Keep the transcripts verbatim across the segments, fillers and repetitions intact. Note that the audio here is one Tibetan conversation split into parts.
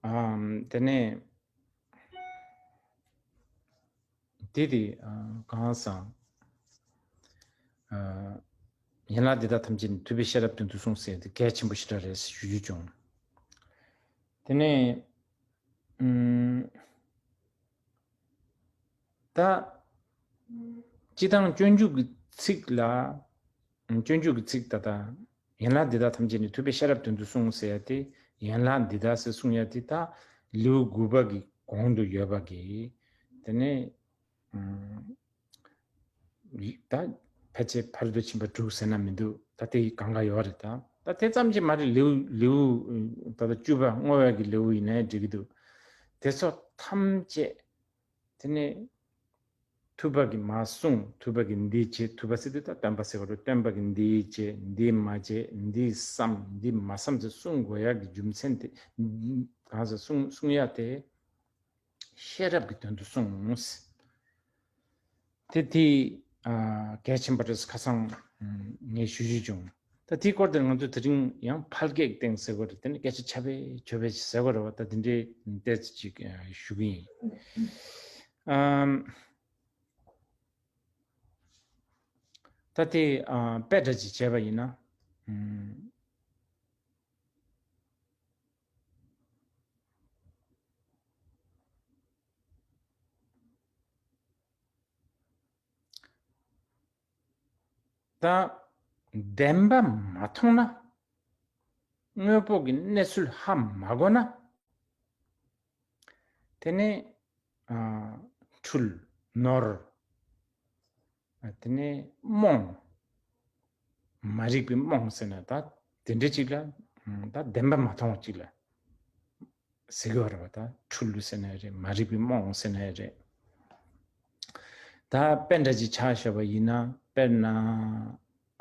ཨམ། དེ་ནས་དེ་དེ་ཨ། གང་ཟག་ཨ། ཡན་ལག་འདི་དག་ཐམས་ཅད་ནི་ཐུབ་པས་ཤེས་རབ་དོན་དུ་གསུངས་ཟེར་དེ་གལ་ཆེན་པོ་ཞེ་དྲག་རེད་ཞུ་རྒྱུ་བྱུང་། དེ་ནས་ཨམ། ད། སྤྱི་དང་སྤྱོད་འཇུག་གི་ཚིག་ལ། སྤྱོད་འཇུག་གི་ཚིག་ད་ལྟ། ཡན་ལག་འདི་དག་ཐམས་ཅད་ནི་ཐུབ་པས་ཤེས་རབ་དོན་དུ་གསུངས་ཟེར་ཡ་དེ། ཡན་ལག་འདི་དག་ཟེར་གསུང་ཡ་དེ་ད། ལེའུ་དགུ་པ་གི་གོང་དུ་ཡོད་པ་གི། དེ་ནས། ཨ། ད་ཕལ་ཆེར་ཕ་རོལ་ཏུ་ཕྱིན་པ་དྲུག་ཟེར་ན་མི་འདུག་ད་དེ་གང་ག་ཡོད་རེད་ད། ད་དེ་ཙམ་གྱིས་མ་རེད། ལེའུ་ལེའུ་ད་ལྟ་བཅུ་པ་བསྔོ་བའི་གི་ལེའུ་ཡིན་ནའི་འགྲིག་གི་འདུག་དེ་ཚོ་ཐམས་ཅད། དེ་ནས་ཐུབ་པ་གིས་མ་གསུངས། ཐུབ་པ་གིས་འདི་བྱེད། ཐུབ་པ་ཟེར་དུས་ད་སྟོན་པ་ཟེར་བ་རེད། སྟོན་པ་གིས་འདི་བྱེད། འདི་མ་བྱེད། འདི་བསམ། འདི་མ་བསམ་ཟེར་གསུང་དགོས་ཡག་གི་རྒྱུ་མཚན་དེ། གང་ཟེར་གསུང་གསུང་ཡག་དེ་ཤེས་རབ་ཀྱི་དོན་དུ་གསུངས། དེ་དེ་ཨ། གལ་ཆེན་པོ་རེད། ཁ་སང་ངས་ཞུ་རྒྱུ་བྱུང་། ད་དེའི་སྐོར་དེ་ང་ཚོ་དེ་རིང་ཡང་ཕལ་སྐད་སྟེང་ཟེར་དགོས་རེད། དེ་ནི་སྐད་ཆ་ཁྱབ་པས་ཆོད་པས་ཟེར་དགོས་རེད་བ། ད་དེ་འདྲའི་ཏོག་ཙམ་ཅིག་ཞུ་གི་ཡིན། ཨམ། ད་དེ་ཨ། དཔེ་འདྲ་ཅིག་བྱས་པ་ཡིན་ན། ཨམ། ད་བདེན་པ་མ་མཐོང་ན། དངོས་པོ་གི་གནས་ཚུལ་ཧ་མ་གོ་ན། དེ་ནས་ཨ། འཁྲུལ། ནོར། ཨ། དེ་ནས་རྨོངས། མ་རིག་པའི་རྨོངས་ཟེར་ན་ད་དེ་འདྲ་ཅིག་ལ། ཨ། ད་བདེན་པ་མ་མཐོང་བ་ཅིག་ལ་ཟེར་གི་ཡོད་རེད་བ། ད་འཁྲུལ་ཟེར་ན་ཡང་རེད། མ་རིག་པའི་རྨོངས་ཟེར་ན་ཡང་རེད། ད་དཔེ་འདྲ་ཅིག་ཆ་བཞག་པ་ཡིན་ན། དཔེར་ན།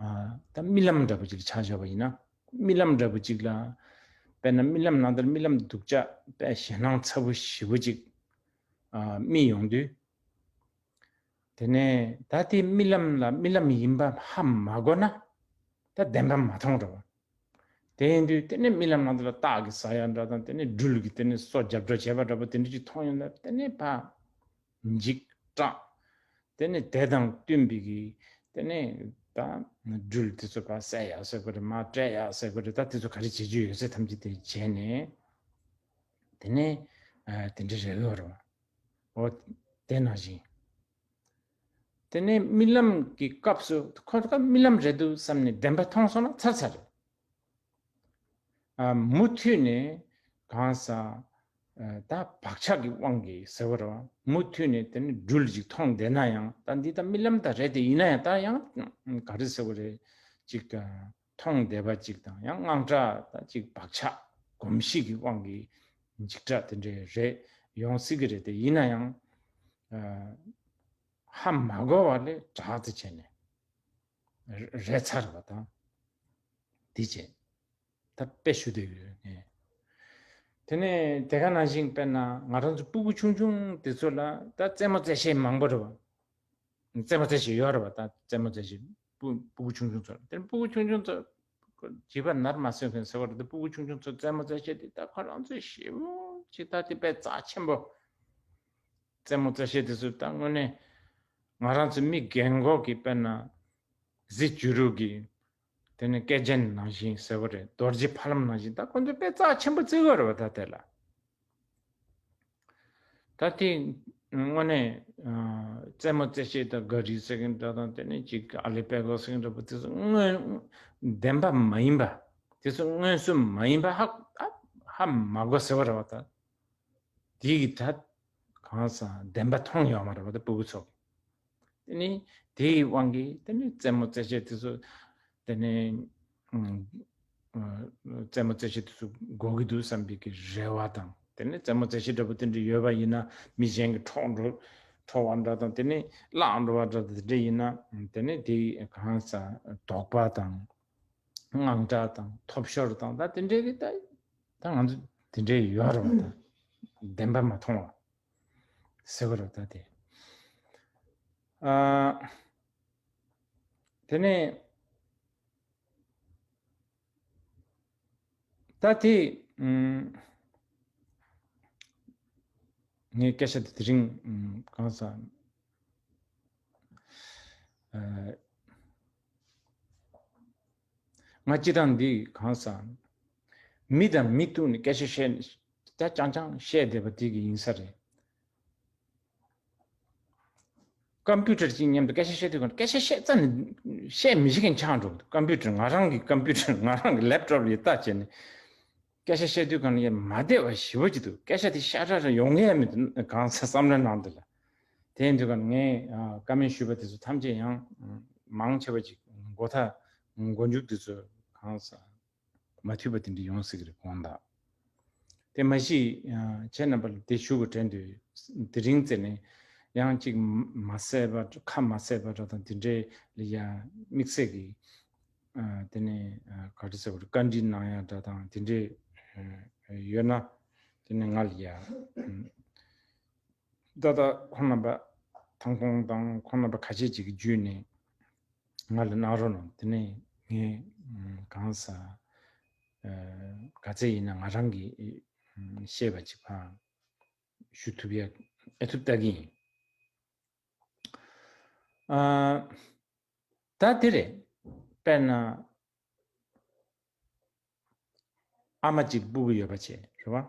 ཨ། ད་རྨི་ལམ་འདྲ་པོ་ཅིག་ཆ་བཞག་པ་ཡིན་ན། རྨི་ལམ་འདྲ་པོ་ཅིག་ལ། དཔེར་ན་རྨི་ལམ་ནང་ལྟར་རྨི་ལམ་སྡུག་ཅག་དཔེ་ཞེད་སྣང་ཚ་པོ་ཞེ་པོ་ཅིག་ཨ། རྨིས་ཡོང་དུས། དེ་ནས་ད་དེ་རྨི་ལམ་ལ་རྨི་ལམ་ཡིན་པ་ཧ་མ་གོ་ན། ད་བདེན་པ་མ་མཐོང་རེད་བ། དེ་ཡིན་དུས་དེ་ནས་རྨི་ལམ་ནང་དུ་ལ་སྟག་གི་ཟ་ཡ་འདྲ་དང་། དེ་ནས་སྦྲུལ་གྱིས་དེ་ནས་སོ་རྒྱབ་འགྲོ་བྱས་པ་འདྲ་པོ་དེ་འདྲ་ཅིག་མཐོང་ཡོང་ན། དེ་ནས་ཕར་འཇིགས་སྐྲག་དེ་ནས་དེ་དང་བསྟུན་པའི་གི། དེ་ནས་ད་སྦྲུལ་དེ་ཚོ་ཕར་བསད་ཡག་ཟེར་དགོས་རེད། མར་བསྐྲད་ཡག་ཟེར་དགོས་རེད། ད་དེ་ཚོ་ག་རེ་བྱེད་རྒྱུ་ཡོད་ཚད་ཐམས་ཅད་དེ་བྱས་ནས། དེ་ནས་ཨ། དེ་འདྲ་རེད་ཡོད་རེད་བ། འོ། དེ་ནང་བཞིན། དེ་ནས་རྨི་ལམ་གྱི་སྐབས་སུ་ཁོ་ད་རྨི་ལམ་རེད་འདུག་བསམ་ནས་བདེན་པ་མཐོང་སོང་ན་ཚར་ཚར་རེད། ཨ། མུ་མཐུད་ནས་གང་ཟག་ཨ། ད་བག་ཆགས་ཀྱི་དབང་གིས་ཟེར་བ་རེད་བ། མུ་མཐུད་ནས་དེ་ནི་སྦྲུལ་ཅིག་མཐོང་བསྡད་ན་ཡང་། ད་འདི་ད་རྨི་ལམ་ད་རེད་དེ། ཡིན་ན་ཡང་ད་ཡང་ག་རེ་ཟེར་བ་རེད། ཅིག་མཐོང་བསྡད་པ་ཅིག་དང་། ཡང་དངངས་སྐྲག་ད་ཅིག་བག་ཆགས་གོམས་གཤིས་ཀྱི་དབང་གིས་འཇིགས་སྐྲག་དེ་འདྲ་རེད། ཡོང་སྲིད་ཀྱི་རེད་དེ། ཡིན་ན་ཡང་ཨ། ཧ་མ་གོ་བ་ལས་དྲག་ཏུ་བྱས་ནས་རེད་ཚར་བ་དང་། དེ་བྱས། ད་དཔེ་ཞུ་བསྡད་ཡོད་ངས། དེ་ནས་དེ་ག་ནང་བཞིན་དཔེར་ན་ང་རང་ཚོ་སྤུ་གུ་ཆུང་ཆུང་དེ་ཚོ་ལ་ད་རྩེད་མོ་རྩེ་བྱེད་མང་པོ་རེད་བ། རྩེད་མོ་རྩེ་བྱེད་ཡོད་རེད་བ། ད་རྩེད་མོ་རྩེ་བྱེད་སྤུ་སྤུ་གུ་ཆུང་ཆུང་ཚོ་ལ། དེ་སྤུ་གུ་ཆུང་ཆུང་ཚོ་བྱིས་པ་ནར་མ་སོན་མཁན་ཟེར་བ་རེད། ད་སྤུ་གུ་ཆུང་ཆུང་ཚོ་རྩེད་མོ་རྩེ་བྱེད་དེ་ད་ཁོ་རང་ཚོས་ཞེ་པོ་ཅིག་ད་དེ་དཔེ་རྩ་ཆེན་པོ། རྩེད་མོ་རྩེ་བྱེད་དེ་ཚོ་ད་དངོས་གནས་ང་རང་ཚོ་མི་རྒན་གོག་གི་དཔེར་ན་གཟི་བྱུ་རུ་གི། དེ་ནས་ཀེ་ཇེན་ནང་བཞིན་ཟེར་བ་རེད། རྡོ་རྗེ་ཕ་ལམ་ནང་བཞིན་ད་ཁོ་ཚོས་དཔེ་རྩ་ཆེན་པོ་བརྩི་གི་ཡོད་རེད་བ། ད་དེ་ལ། ད་དེ་དངོས་གནས་ཨ། རྩེད་མོ་རྩེ་བྱེད་ད་ག་རི་ཟེར་མཁན་འདྲ་དང་། དེ་ནས་ཅིག་ཨ་ལེ་པེ་གོ་ཟེར་མཁན་འདྲ་པོ་དེ་ཚོ་དངོས་བདེན་པ་མ་ཡིན་པ། དེ་ཚོ་མངོན་སུམ་མ་ཡིན་པ་ཧ་ཧ་མ་གོ་ཟེར་བ་རེད་བ། ད་དེ་གི་ད་གང་ཟག་བདེན་པ་མཐོང་ཡོད་མ་རེད་བ། ད་སྤུ་གུ་ཚོ་གི། དེ་ནི་དེའི་དབང་གིས་དེ་ནི་རྩེད་མོ་རྩེ་བྱེད་དེ་ཚོ། དེ་ནི་ཨ། རྩེད་མོ་རྩེ་བྱེད་དེ་ཚོ་དགོས་ཀྱི་འདུག་བསམ་པའི་གི་རེ་བ་དང་། དེ་ནི་རྩེད་མོ་རྩེ་བྱེད་འདྲ་པོ་དེ་འདྲ་ཡོད་པ་ཡིན་ན། མི་གཞན་གྱིས་འཕྲོག་འགྲོ་འཕྲོག་པ་འདྲ་དང་། དེ་ནི་བརླག་འགྲོ་བ་འདྲ་དེ་འདྲ་ཡིན་ན། དེ་ནི་དེའི་གང་ཟག་དོགས་པ་དང་། དངངས་སྐྲག་དང་ཐོབ་ཤོར་དང་། ད་དེ་འདྲའི་གི་ད་ད་ང་ཚོ་དེ་འདྲའི་ཡོད་རེད་བ། ད་བདེན་པ་མ་མཐོང་བ་ཟེར་བ་རེད་ད་དེ། ཨ། དེ་ནས་ད་དེ་ཨུམ། ངའི་སྐད་ཆ་དེ་དེ་རིང་གང་ཟག་ང་སྤྱི་བཏང་འདི་གང་ཟག་མི་དང་མི་ཐུག་ནས་སྐད་ཆ་བཤད་ནས་ད་རྐྱང་རྐྱང་བཤད་བསྡད་པ་དེ་གི་ཡིན་ས་རེད། ཀམ་པུ་ཊར་གཅིག་མཉམ་དུ་སྐད་ཆ་བཤད་དུས་གང་སྐད་ཆ་བཤད་རྩ་ནས་བཤད་མི་ཤེས་མཁན་ཆགས་འགྲོ་གི་འདུག་ཀམ་པུ་ཊར་ང་རང་གི་ཀམ་པུ་ཊར་ང་རང་གི་ལེབ་ཊོབ་ལ་ཡིད་ལྟ་བྱས་ནས་སྐད་ཆ་བཤད་དུས་གང་ཡང་མ་བདེ་བ་ཞེ་པོ་ཅིག་འདུག་སྐད་ཆ་དེ་ཤ་ཁྲག་རེ་ཡོང་གི་ཡ་མི་འདུག་གང་ཟག་བསམ་བློའི་ནང་དུ་ལ། དེ་ཡིན་དུས་གང་ངས་བཀའ་མོལ་ཞུས་པ་དེ་ཚོ་ཐམས་ཅད་ཡང་མང་ཆེ་བ་ཅིག་མགོ་མཐའ་མགོ་མཇུག་དེ་ཚོ་གང་ཟག་མ་ཐུབ་པ་དེ་འདྲ་ཡོང་སྲིད་ཀྱི་རེད་དགོངས་དག་དེ་མ་གཞི་ཁྱེད་རྣམ་པ་ལ་དེ་ཞུ་དགོས་དྲན་དུས་དེ་རིང་ཙེ་ནས་ཡང་གཅིག་མ་བསད་པ་ཁ་མ་བསད་པ་འདྲ་དང་དེ་འདྲའི་ལ་ཡང་དམིགས་བསལ་གྱི་དེ་ནས་ག་རེ་ཟེར་བ་རེད་བཀའ་འདྲི་གནང་ཡ་འདྲ་དང་དེ་འདྲའི་ཡོད་ན་དེ་ནས་ང་ལ་ཡ་ད་ལྟ་ཁོང་རྣམ་པ་ཐང་ཁོང་དང་ཁོང་རྣམ་པ་ཁ་ཤས་ཅིག་གི་བརྒྱུད་ནས། ང་ལ་གནང་རོགས་གནང་། དེ་ནས་ངས་གང་ཟག་ག་ཚད་ཡིན་ན་ང་རང་གིས་ཤེས་པ་ཅིག་ཕར་ཞུ་ཐུབ་ཡ་ཨེ་ཐུབ་ལྟ་གི་ཡིན། ད་དེ་རེད། དཔེར་ན་ཨ་མ་གཅིག་སྤུ་གུ་ཡོད་པ་བྱས་རེད་བ།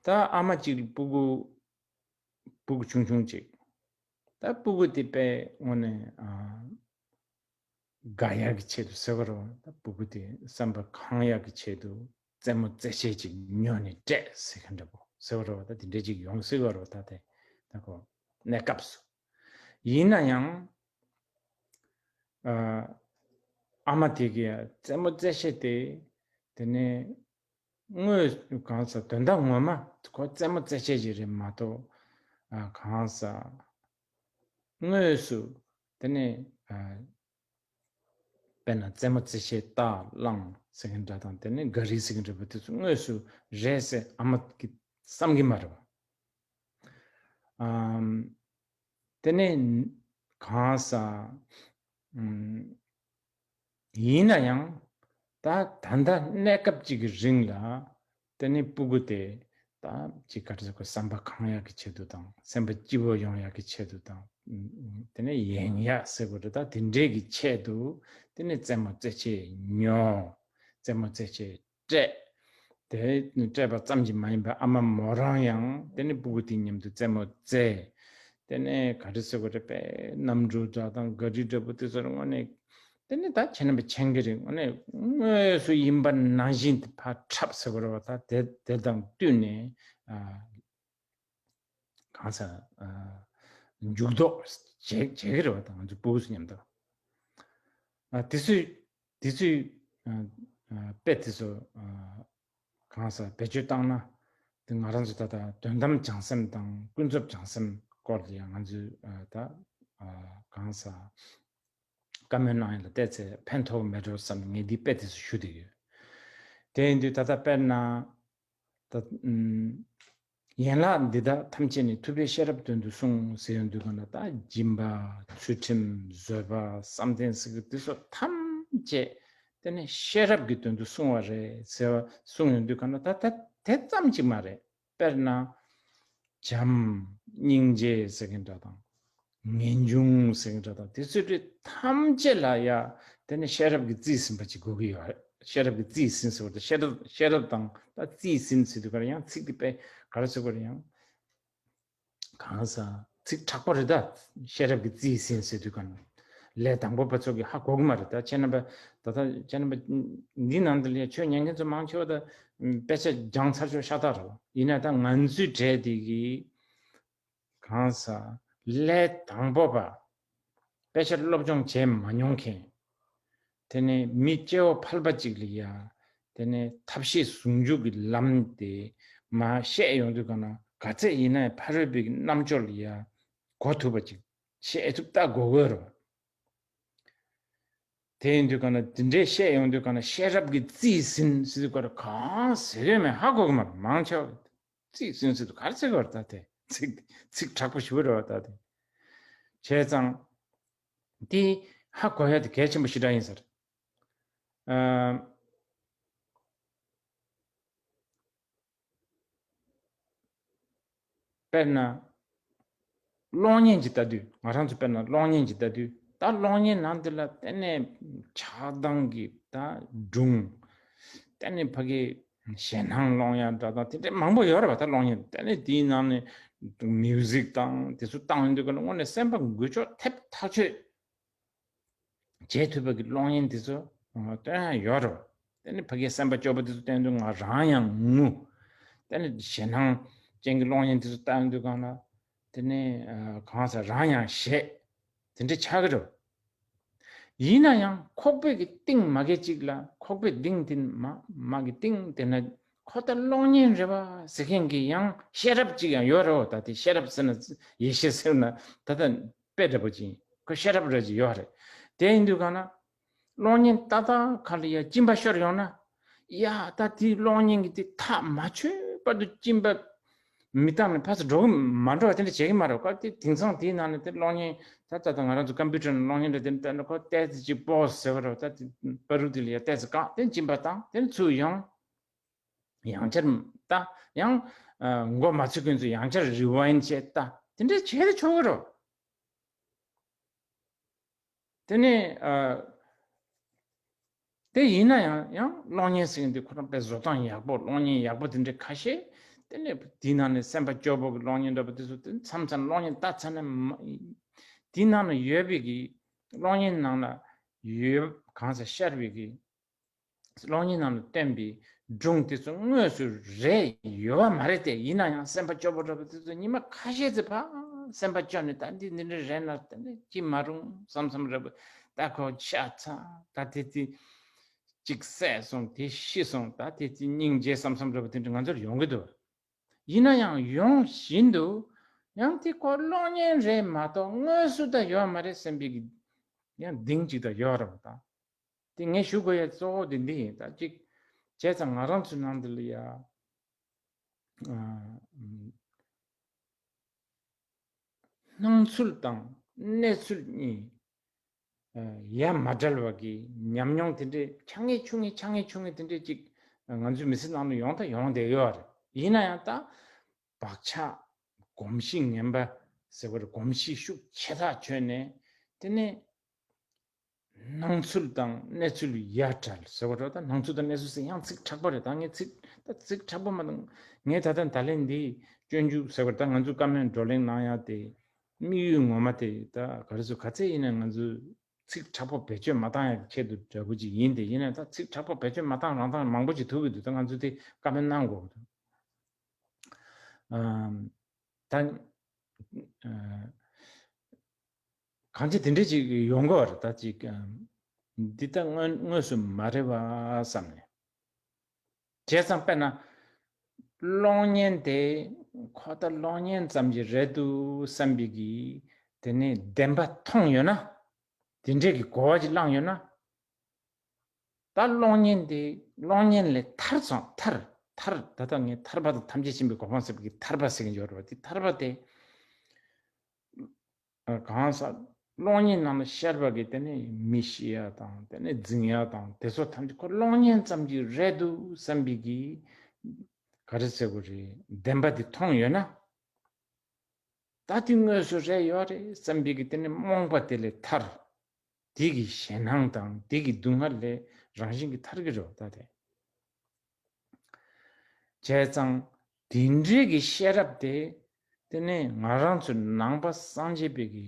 ད་ཨ་མ་གཅིག་སྤུ་གུ་སྤུ་གུ་ཆུང་ཆུང་ཅིག་ད་སྤུ་གུ་དེ་དཔེ་དངོས་གནས་དགའ་ཡག་གི་ཆེད་དུ་ཟེར་བ་རེད་བ། ད་སྤུ་གུ་དེ་བསམ་པ་གང་ཡག་གི་ཆེད་དུ་རྩེད་མོ་རྩེད་ཆས་ཅིག་ཉོས་ནས་སྤྲད་ཟེར་མཁན་འདྲ་པོ་ཟེར་བ་རེད་བ། ད་དེ་འདྲས་ཅིག་ཡོང་སྲིད་བ་རེད་བ། ད་དེ་ད་ཁོ་གནས་སྐབས་སུ་ཡིན་ན་ཡང་ཨ་མ་དེ་གིས་རྩེད་མོ་རྩེད་ཆས་དེ་དེ་ནས་དངོས་གང་ཟག་དོན་དག་ངོ་མ་ཁོ་རྩེད་མོ་རྩེད་ཆས་ཅིག་རེད་མ་གཏོགས་གང་ཟག་དངོས་སུ་དེ་ནས་དཔེར་ན་རྩེད་མོ་རྩེད་ཆས་རྟ་གླང་ཟེར་མཁན་འདྲ་དང་དེ་ནས་ག་རི་ཟེར་མཁན་འདྲ་པོ་དེ་ཚོ་དངོས་སུ་རེད་ཟེར་ཨ་མ་གིས་བསམ་གྱི་མ་རེད་བ། དེ་ནས་གང་ཟག་ཡིན་ན་ཡང་ད་ད་ལྟ་གནས་སྐབས་གཅིག་གི་རིང་ལ་དེ་ནས་སྤུ་གུ་དེ་ད་ཅིག་ག་རེ་ཟེར་དགོས་བསམ་པ་གང་ཡག་གི་ཆེད་དུ་དང་བསམ་པ་སྐྱིད་པོ་ཡོང་ཡག་གི་ཆེད་དུ་དང་དེ་ནས་ཡན་ཡག་ཟེར་དགོས་རེད། ད་དེ་འདྲས་ཀྱི་ཆེད་དུ་དེ་ནས་རྩེད་མོ་རྩེད་ཆས་ཉོ། རྩེད་མོ་རྩེད་ཆས་སྤྲད། དེ་སྤྲད་པ་ཙམ་གྱིས་མ་ཡིན་པར་ཨ་མ་མོ་རང་ཡང་དེ་ནས་སྤུ་གུ་དེ་མཉམ་དུ་རྩེད་མོ་རྩེ། དེ་ནས་ག་རེ་ཟེར་དགོས་རེད་པས་གནམ་གྲུ་འདྲ་དང་ག་རི་འདྲ་པོ་དེ་ཚོར་དངོས་གནས་དེ་ནས་ད་ཁྱེད་རྣམ་པས་མཁྱེན་གྱི་རེད། དངོས་གནས་དངོས་སུ་ཡིན་པ་ནང་བཞིན་དེ་ཕར་འཁྲབ་ཟེར་དགོས་རེད་བ། ད་དེ་དེ་དང་བསྟུན་ནས་ཨ། གང་ཟག་ཨ། འཇུག་ལྡོག་བྱེད་བྱེད་ཀྱི་རེད་བ། ད་ང་ཚོ་སྤུ་གུ་ཚོ་མཉམ་དུ་ཨ། དེ་ཚོས་དེ་ཚོས་ཨ། ཨ། དཔེ་དེ་ཚོ་ཨ། གང་ཟག་བེད་སྤྱོད་བཏང་ན་དེ་ང་རང་ཚོ་ད་ལྟ་དོན་དམ་བྱང་སེམས་དང་ཀུན་རྫོབ་བྱང་སེམས་སྐོར་ལ་ཡང་ང་ཚོས་ཨ། ད་ཨ། གང་ཟག་བཀའ་མོལ་གནང་ཡ་ལ་བལྟས་ཚེ་ཕན་ཐོགས་མེད་འགྲོ་བསམ་ནས་ངས་འདི་དཔེ་དེ་ཚོ་ཞུ་བསྡད་ཡོད། དེ་ཡིན་དུས་ད་ལྟ་དཔེར་ན་ད་ཨུམ། ཡན་ལག་འདི་དག་ཐམས་ཅད་ནི་ཐུབ་པས་ཤེས་རབ་དོན་དུ་གསུངས་ཟེར་ཡོང་དུས་གང་ལ་ད་སྦྱིན་པ་ཚུལ་ཁྲིམས་བཟོད་པ་བསམ་གཏན་ཟེར་གི་འདི་ཚོ་ཐམས་ཅད་དེ་ནི་ཤེས་རབ་ཀྱི་དོན་དུ་གསུངས་པ་རེད་ཟེར་བ་གསུངས་ཡོང་དུས་གང་ལ་ད་ད་དེ་ཙམ་གཅིག་མ་རེད། དཔེར་ན། བྱམས། སྙིང་རྗེ་ཟེར་མཁན་འདྲ་དང་། ངེས་འབྱུང་ཟེར་མཁན་འདྲ་དང་དེ་ཚོའི་རིགས་ཐམས་ཅད་ལ་ཡ་དེ་ནི་ཤེས་རབ་ཀྱིས་རྩིས་ཟིན་པ་ཅིག་དགོས་ཀྱི་ཡོད་རེད། ཤེས་རབ་ཀྱིས་རྩིས་ཟིན་ཟེར་བ་དང་ཤེས་རབ་ཤེས་རབ་དང་ད་རྩིས་ཟིན་ཟེར་དུས་ག་རེ་ཡང་ཚིག་དེ་དཔེ་ག་རེ་ཟེར་དགོས་རེད་ཡང་། གང་ཟག་ཚིག་དྲག་པོ་རེད་ད། ཤེས་རབ་ཀྱིས་རྩིས་ཟིན་ཟེར་དུས་ག་ནི་ལས་དང་པོ་པ་ཚོ་གིས་ཧ་གོ་གི་མ་རེད་ད། ཁྱེད་རྣམ་པ་ད་ལྟ་ཁྱེད་རྣམ་པ་འདི་ནང་དུ་ལ་ཆོས་ཉན་མཁན་ཚོ་མང་ཆེ་བ་ད་དཔེ་ཆ་སྦྱངས་ཚར་ཆོག་ཤ་སྟག་རེད་བ། ཡིན་ན་ད་ང་ཚོའི་གྲས་དེ་གིས་གང་ཟག་ལས་དང་པོ་པ་དཔེ་ཆ་སློབ་སྦྱོང་བྱས་མ་མྱོང་མཁན། དེ་ནས་མི་སྐྱེ་བ་ཕལ་པ་ཅིག་ལ་ཡ། དེ་ནས་ཐབས་ཤེས་ཟུང་འཇུག་གི་ལམ་དེ་མར་བཤད་ཡོང་དུས་ག་ན་ག་ཚད་ཡིན་ན་ཡང་ཕ་རོལ་པོའི་རྣམ་དཔྱོད་ལ་ཡ་གོ་ཐུབ་པ་ཅིག་བཤད་ཐུབ་ལྟ་དགོས་དགོས་རེད། དེ་ཡིན་དུས་ག་ན་དེ་འདྲའི་བཤད་ཡོང་དུས་ག་ན་ཤེས་རབ་ཀྱིས་རྩིས་ཟིན་ཟེར་དུས་ག་ན་གང་ཟེར་ཡོད་མེད་ཧ་གོ་གི་མ་རེད། མང་ཆེ་བ་རྩིས་ཟིན་ཟེར་དུས་ག་རེ་ཟེར་གི་རེད་ད། དེ་ཚིག་ཚིག་དྲག་པོ་ཞེ་པོ་རེད་བ་ད། དེ་བྱས་ཙང་དེ་ཧ་གོ་ཡ་དེ་གལ་ཆེན་པོ་ཞེ་དྲག་ཡིན་ཟེར། ཨ། དཔེར་ན། གློག་བརྙན་གྱི་ལྟ་དུས། ང་རང་ཚོ་དཔེར་ན་གློག་བརྙན་གྱི་ལྟ་དུས། ད་གློག་བརྙན་ནང་དེ་ལ་དེ་ནས་ཆགས་སྡང་གི་ད་སྒྲུང་། དེ་ནས་ཕ་གི་ཞེད་སྣང་སློང་ཡ་འདྲ་དང་དེ་འདྲའི་མང་པོ་ཡོད་རེད་པ། ད་གློག་བརྙན་དེ་ནས་དེའི་ནང་ནས་མིའུ་ཟིག་དང་དེ་ཚོ་བཏང་ཡོང་དུས་ཀ་ལ་དངོས་གནས་སེམས་པ་འགུལ་སྐྱོད་ཐེབས་ཐག་ཆོད། བྱེད་ཐུབ་པ་གི་གློག་བརྙན་དེ་ཚོ་སྟོན་ཡ་ཡོད་རེད། དེ་ནི་ཕ་གིའི་སེམས་པ་སྐྱོ་པོ་དེ་ཚོ་བསྟན་དུས་ང་རང་ཡང་ངུ། དེ་ནི་ཞེད་སྣང་ཅན་གྱི་གློག་བརྙན་དེ་ཚོ་བལྟ་དུས་གང་ལ། དེ་ནི་གང་ཟེར་རང་ཡང་ཞེད། དེ་འདྲ་ཆགས་ཀྱི་རེད། ཡིན་ན་ཡང་ཁོག་པའི་གི་གཏིང་མ་གི་གཅིག་ལ་ཁོག་པའི་གཏིང་དེ་མ་མ་གི་གཏིང་དེ་ན་ཁོ་ད་གློག་བརྙན་རེད་པ་ཟེར་མཁན་གྱི་ཡང་ཤེས་རབ་ཅིག་ཡང་ཡོད་རེད། ད་དེ་ཤེས་རབ་ཟེར་ན་ཡེ་ཤེས་ཟེར་ན་ད་ལྟ་དཔེ་འདྲ་པོ་ཅིག་ཡིན། ཁོ་ཤེས་རབ་ར་ཅིག་ཡོད་རེད། དེ་ཡིན་དུས་གང་ན། གློག་བརྙན་ཏག་ཏག་ཁ་ལ་ཡ་གཅིན་པ་ཤོར་ཡོང་ན། ཡ་ད་དེའི་གློག་བརྙན་གྱི་དེ་ཐག་མ་ཆོད་བར་དུ་གཅིན་པ་མི་བཏང་ནས་ཕར་ཚུར་འགྲོ་གི་མ་འགྲོ་བ་དེ་འདྲ་བྱེད་ཀྱི་མ་རེད། སྐབས་དེ་དེང་སང་དེའི་ནང་ནས་དེ་གློག་བརྙན་ད་ད་ད་ང་རང་ཚོ་ཀམ་པུ་ཊར་ནང་གློག་བརྙན་འདྲ་དེ་འདྲ་བལྟས་ན་ཁོ་ཏོག་ཙམ་ཅིག་པོ་ཟེར་བ་རེད། ད་དེ་པ་རུ་དེ་ལ་ཡ་ཏོག་ཙམ་བཀག་དེ་གཅིན་པ་བཏང་དེ་ཚུར་ཡོང་། ཡང་བསྐྱར་ལྟ། ཡང་མགོ་མ་ཚོས་མཁན་ཚོས་ཡང་བསྐྱར་རི་ཝའིན་བྱས་ལྟ། དེ་འདྲ་བྱས་ཏེ་ཆོག་གི་རེད། དེ་ནས་ཨ། དེ་ཡིན་ན་ཡང་ཡང་གློག་བརྙན་ཟེར་མཁན་དེ་ཁོ་རང་དཔེ་བཟོ་སྟངས་ཡག་པོ་གློག་བརྙན་ཡག་པོ་དེ་འདྲ་ཁ་ཤས། དེ་ནས་དེའི་ནང་ནས་སེམས་པ་སྐྱོ་པོ་གི་གློག་བརྙན་འདྲ་པོ་དེ་ཚོ་དེ་མཚམས་མཚམས་གློག་བརྙན་ལྟ་ཚར་ན་མ། དེའི་ནང་ན་ཡོད་པའི་གི་གློག་བརྙན་ནང་ལ་ཡོད་གང་ཟེར་ཤར་བའི་གི་གློག་བརྙན་ནང་ལ་སྟོན་པའི་སྒྲུང་དེ་ཚོ་དངོས་སུ་རེད་ཡོད་པ་མ་རེད་དེ། ཡིན་ན་ཡང་སེམས་པ་སྐྱོ་པོ་འདྲ་པོ་དེ་ཚོ་ཉི་མ་ཁ་ཤས་ཙམ་ཕར་སེམས་པ་སྐྱོ་ནས་ད་འདི་འདི་འདྲ་རེད་ན་ད་འདི་ཅི་མ་རུང་བསམ་བསམ་འདྲ་པོ། ད་ཁོ་ཤ་ཚ་ད་དེ་དེ་གཅིག་བསད་སོང་། དེ་ཤི་སོང་། ད་དེ་དེ་སྙིང་རྗེ་བསམ་བསམ་འདྲ་པོ་དེ་འདྲ་ང་ཚོར་ཡོང་གི་འདུག་ཡིན་ན་ཡང་ཡོང་བཞིན་དུ་ཡང་དེ་ཁོ་གློག་བརྙན་རེད་མ་གཏོགས་དངོས་སུ་ད་ཡོད་མ་རེད་བསམ་པའི་གི་ཡང་གདེང་ཅིག་ད་ཡོད་རེད་པ། ད་དེ་ངས་ཞུ་དགོས་ཡ་གཙོ་བོ་དེ་འདི་ཡིན། ད་ཅིག་བྱས་ཙང་ང་རང་ཚོའི་ནང་འདི་ལ་ཡ་ཨ། སྣང་ཚུལ་དང་གནས་ཚུལ་གཉིས་ཡ་མ་བྲལ་བ་གི་ཉམས་མྱོང་དེ་འདྲའི་ཆ་ངེས་ཆུང་ངེས་ཆ་ངེས་ཆུང་ངེས་དེ་འདྲའི་ཅིག་ང་ཚོའི་མི་ཚེ་ནང་ལ་ཡོང་ད་ཡོང་བསྡད་ཡོད་རེད། ཡིན་ན་ཡང་ད་བག་ཆགས་གོམས་གཤིས་ངན་པ་ཟེར་བར་གོམས་གཤིས་ཤུགས་ཆེ་ཐག་ཆོད་ནས་དེ་ནས་སྣང་ཚུལ་དང་གནས་ཚུལ་ཡ་བྲལ་ཟེར་བ་རེད། ད་སྣང་ཚུལ་དང་གནས་ཚུལ་ཟེར་ཡང་ཚིག་དྲག་པོ་རེད། ད་ངས་ཚིག་ད་ཚིག་དྲག་པོ་མ་གཏོང་། ངས་ད་ལྟ་ད་ལན་འདི་སྤྱོད་འཇུག་ཟེར་བར་ད་ང་ཚོ་བཀའ་མོལ་བགྲོ་གླེང་གནང་ཡ་དེ་དམིགས་ཡུལ་ངོ་མ་དེ་ད་ག་རེ་ཟེར་ག་ཚད་ཡིན་ན་ང་ཚོ་ཚིག་དྲག་པོ་བེད་སྤྱོད་མ་བཏང་ཡ་ཆེད་དུ་འདྲ་པོ་ཅིག་ཡིན་ཏེ། ཡིན་ན་ད་ཚིག་དྲག་པོ་བེད་སྤྱོད་མ་བཏང་རང་བཏང་མང་པོ་ཅིག་ཐུག་གི་འདུག་ད་ང་ཚོ་དེ་བཀའ་མོལ་གནང་དགོས་ཀྱི་འདུག་ཨམ། ད་ཨ། གང་ཅི་དེ་འདྲ་ཅིག་ཡོང་གི་རེད། ད་ཅིག་ཨམ། འདི་ད་དངོས་དངོས་སུ་མ་རེད་པ་བསམ་ནས། བྱས་ཙང་དཔེར་ན་གློག་བརྙན་དེ་ཁོ་ད་གློག་བརྙན་ཙམ་གྱི་རེད་འདུག་བསམ་པའི་གི་དེ་ནས་བདེན་པ་མཐོང་ཡོད་ན། དེ་འདྲས་ཀྱི་གོ་བ་ཅིག་བླངས་ཡོད་ན། ད་གློག་བརྙན་དེ་གློག་བརྙན་ལས་ཐར་སོང་། ཐར། ཐར། ད་ལྟ་ངས་ཐར་པ་དང་ཐམས་ཅད་མཁྱེན་པའི་གོ་འཕང་ཟེར་བའི་གི་ཐར་པ་ཟེར་གྱི་ཡོད་རེད་པ། དེ་ཐར་པ་དེ་གང་ཟག་གློག་བརྙན་ནང་ལ་ཤར་བ་གི་དེ་ནས་མི་ཤི་ཡ་དང་དེ་ནས་རྫུན་ཡ་དང་དེ་ཚོ་ཐམས་ཅད་ཁོ་གློག་བརྙན་ཙམ་གྱི་རེད་འདུག་བསམ་པའི་གི་ག་རེ་ཟེར་དགོས་རེད། བདེན་པ་དེ་མཐོང་ཡོད་ན། ད་དེ་དངོས་སུ་རེད་ཡོད་རེད་བསམ་པའི་གི་དེ་ནི་རྨོངས་པ་དེ་ལས་ཐར། དེ་གི་ཞེད་སྣང་དང་དེ་གི་སྡུག་བསྔལ་ལས་རང་བཞིན་གྱིས་ཐར་གི་རེད་ད་དེ། བྱས་ཙང་དེ་འདྲའི་གི་ཤེས་རབ་དེ་དེ་ནི་ང་རང་ཚོའི་ནང་པ་སངས་རྒྱས་པའི་གི་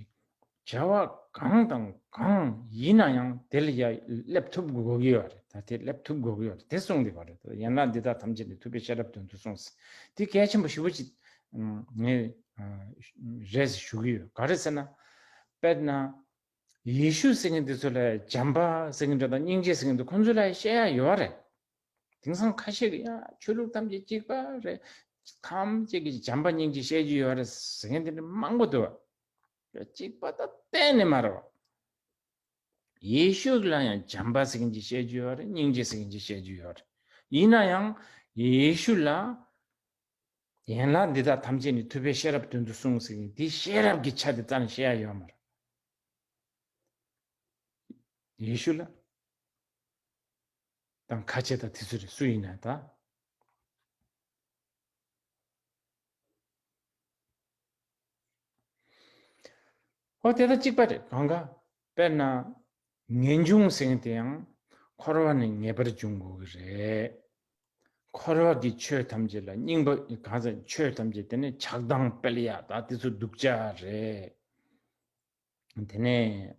བྱ་བ་གང་དང་གང་ཡིན་ན་ཡང་དེ་ལ་ཡ་སླེབས་ཐུབ་དགོས་ཀྱི་ཡོད་རེད། ད་དེ་སླེབས་ཐུབ་དགོས་ཀྱི་ཡོད་རེད། དེ་གསུངས་བསྡད་པ་རེད། ད་ཡན་ལག་འདི་དག་ཐམས་ཅད་ནི་ཐུབ་པའི་ཤེས་རབ་དོན་དུ་གསུངས་ཟེར། དེ་གལ་ཆེན་པོ་ཞེ་པོ་ཅིག་ངས་རེད་ཟེར་ཞུ་གི་ཡོད། ག་རེ་ཟེར་ན། དཔེར་ན་ཡེ་ཤུ་ཟེར་མཁན་འདི་ཚོ་ལ་བྱམས་པ་ཟེར་མཁན་འདྲ་དང་སྙིང་རྗེ་ཟེར་མཁན་འདི་ཁོང་ཚོ་ལ་བཤད་ཡ་ཡོད་རེད། དེང་སང་ཁ་ཤས་ཀྱིས་ཡ་ཆོས་ལུགས་ཐམས་ཅད་གཅིག་པ་རེད། ཐམས་ཅད་ཀྱིས་བྱམས་པ་སྙིང་རྗེ་བཤད་རྒྱུ་ཡོད་རེད་ཟེར་མཁན་དེ་འདྲ་མང་པོ་འདུག་བ། གཅིག་པ་ད་གཏན་ནས་མ་རེད་བ། ཡེ་ཤུ་ལ་ཡང་བྱམས་པ་ཟེར་མཁན་ཅིག་བཤད་རྒྱུ་ཡོད་རེད། སྙིང་རྗེ་ཟེར་མཁན་ཅིག་བཤད་རྒྱུ་ཡོད་རེད། ཡིན་ན་ཡང་ཡེ་ཤུ་ལ་ཡན་ལག་འདི་དག་ཐམས་ཅད་ནི་ཐུབ་པའི་ཤེས་རབ་དོན་དུ་གསུངས་ཟེར་མཁན་དེ་ཤེས་རབ་ཀྱི་ཆ་དེ་རྩ་ནས་བཤད་ཡ་ཡོད་མ་རེད། ཡེ་ཤུ་ལ་དང་ཁ་ཆེ་དང་དེ་ཚོ་རེད། སུ་ཡིན་ན་ད། ཨོ་དེ་ད་གཅིག་པ་རེད། གང་ག་དཔེར་ན་ངེས་འབྱུང་ཟེར་མཁན་དེ་ཡང་འཁོར་བ་ནས་ངེས་པར་འབྱུང་དགོས་ཀྱི་རེད། འཁོར་བ་གི་ཆོས་ཐམས་ཅད་ལ་སྙིང་པོ་གང་ཟག་ཆོས་ཐམས་ཅད་དེ་ནས་ཆགས་སྡང་སྤེལ་ཡ་ད་དེ་ཚོ་སྡུག་ཅག་རེད། དེ་ནས་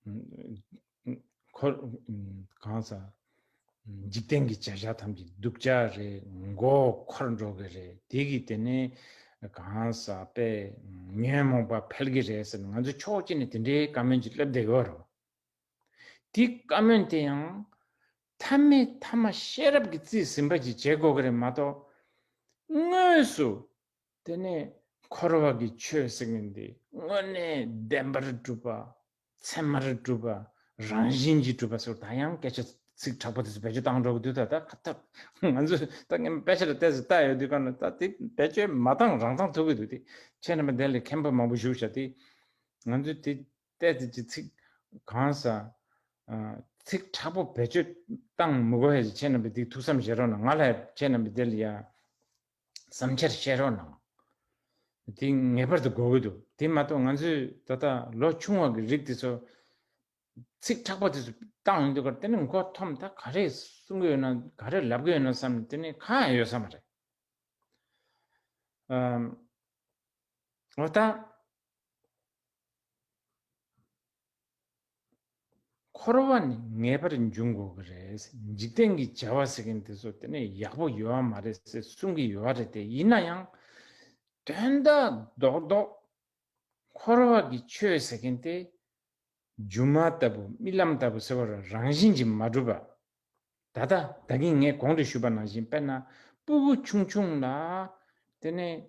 ཨ། འཁོར་གང་ཟག་འཇིག་རྟེན་གྱི་བྱ་བཞག་ཐམས་ཅད་སྡུག་ཅག་རེད། མགོ་འཁོར་འགྲོ་གི་རེད། དེ་གི་དེ་ནས་གང་ཟག་པས་ཉོན་མོངས་པ་འཕེལ་གི་རེད་ཟེར་ནས་ང་ཚོ་ཕྱོགས་གཅིག་ནས་དེ་འདྲའི་བཀའ་མོལ་ཅིག་སླེབས་བསྡད་ཡོད་རེད། དེ་བཀའ་མོལ་དེ་ཡང་མཐའ་མའི་མཐའ་མ་ཤེས་རབ་ཀྱིས་རྩིས་ཟིན་པ་ཅིག་བྱེད་དགོས་ཀྱི་རེད་མ་གཏོགས། དངོས་སུ་དེ་ནས་འཁོར་བ་གི་ཆོས་ཟེར་མཁན་དེ་དངོས་གནས་བདེན་པར་གྲུབ་པ། ཚད་མར་གྲུབ་པ། རང་བཞིན་གྱིས་གྲུབ་པ་ཟེར་བ་ད་ཡང་སྐད་ཆ་ཚིག་དྲག་པོ་དེ་ཚོ་བེད་སྤྱོད་བཏང་འགྲོ་གི་འདུག་ད་ད་ཁ་ཐབས་ང་ཚོས་ད་ངས་དཔེ་ཆ་ལ་ལྟས་སུ་ལྟ་ཡོད་དུས་གང་ལ་ད་དེ་བེད་སྤྱོད་མ་བཏང་རང་བཏང་ཐུབ་ཀྱི་འདུག་དེ་ཁྱེད་རྣམ་པ་དེ་ལས་མཁན་པོ་མང་པོ་བཞུགས་བཞག་དེ་ང་ཚོས་དེ་ལྟས་དེ་ཀྱི་ཚིག་གང་ཟ། ཚིག་དྲག་པོ་བེད་སྤྱོད་བཏང་མི་དགོས་ཡ་ཁྱེད་རྣམ་པས་དེ་ཐུགས་བསམ་བཞེས་རོགས་གནང་། ང་ལ་ཁྱེད་རྣམ་པས་དེ་ལ་ཡ། བསམ་འཆར་བཤད་རོགས་གནང་། དེ་ངེས་པར་དུ་དགོས་ཀྱི་འདུག་དེ་མ་གཏོགས་ང་ཚོས་ད་ལྟ་ལོ་ཆུང་བ་གི་རིགས་དེ་ཚོ་ཚིག་དྲག་པོ་དེ་ཚོ་བཏང་ཡོང་དུས་ཀར་དེ་ནི་མགོ་འཐོམས། ད་ག་རེ་གསུང་གི་ཡོད་ན་ག་རེ་ལབ་ཀྱི་ཡོད་ན་བསམ་ནས་དེ་ནི་གང་ཡང་ཡོད་ས་མ་རེད། ཨམ། འོ་ད། འཁོར་བ་ནི་ངེས་པར་འབྱུང་དགོས་ཀྱི་རེད། འཇིག་རྟེན་གྱི་བྱ་བ་ཟེར་མཁན་དེ་ཚོ་དེ་ནས་ཡག་པོ་ཡོད་པ་མ་རེད་ཟེར་གསུང་གི་ཡོད་པ་རེད་དེ། ཡིན་ན་ཡང་དོན་དག་རྡོག་རྡོག་འཁོར་བ་གི་ཆོས་ཟེར་མཁན་དེ་སྒྱུ་མ་ལྟ་བུ་རྨི་ལམ་ལྟ་བུ་ཟེར་བ་རང་བཞིན་གྱིས་མ་གྲུབ་པ། ད་ལྟ་ད་གིན་ངས་གོང་དུ་ཞུས་པ་ནང་བཞིན་དཔེར་ན་སྤུ་གུ་ཆུང་ཆུང་ལ་དེ་ནས།